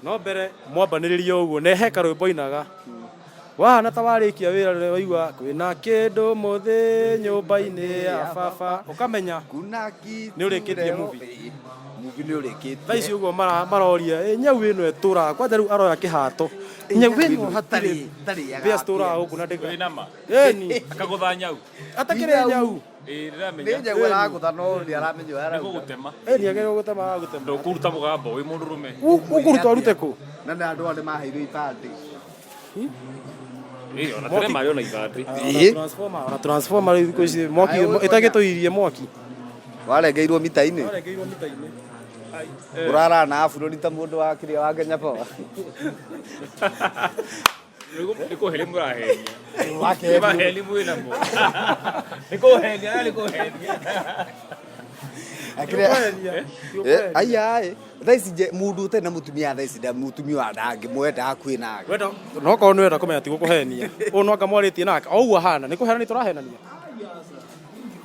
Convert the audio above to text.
No mbere mwambanĩrĩria ũguo na he karwĩmbo inaga wahana ta warĩkia wĩra rĩrĩa waigua kwĩna kĩndũ mũthĩ nyũmba-inĩ ya baba, ũkamenya Kuna kitu Nĩ ũrĩkĩtie leo. movie? Ĩĩ, movie nĩ ũrĩkĩtie. Thaa ici ũguo maroria, "Ĩ, nyau ĩno ĩtũraga kwanja rĩu aroya kĩhato, nyau ĩno hatirĩ Ndarĩaga mbĩa citũraga gũkũ na ndĩga Wĩ nama. Ĩni, Akagũtha nyau. atakĩrĩ nyau." Ĩĩ Nĩ ndĩramenya. nyau aragũtha no nĩ aramenya ũrĩa Nĩ arauga. gũgũtema. Ĩni, agĩrĩirwo gũtema agũtema. Ndũkũruta mũgambo wĩ mũndũ rũme. Ũkũruta ũrute kũ? Na nĩ andũ aya nĩ maheirwo ibandĩ. Ĩĩ ona tene marĩ ona ibandĩ. Ĩĩ. Transformer, ona transformer rĩu thikũ ici mwaki Ayo, ĩtagĩtũirie mwaki. Warengeirwo mita-inĩ. Warengeirwo mita-inĩ. Ũrarara na aburoni ta mũndũ wa kĩrĩa wa Kenya Power. Nĩ kũhenia mũrahenia. Nĩ maheni mwĩ namo. Nĩ kũhenia na nĩ kũhenia. Eh, aya ĩ thaa ici nje mũndũ ũtarĩ na mũtumia thaa ici nda mũtumia wa ndangĩmwenda hakuhĩ nake. Wenda no korwo nĩ wenda kũmenya ti gũkũhenia. Ũyũ no anga mwarĩtie nake o ũguo ahana nĩ kũhenania tũrahenania.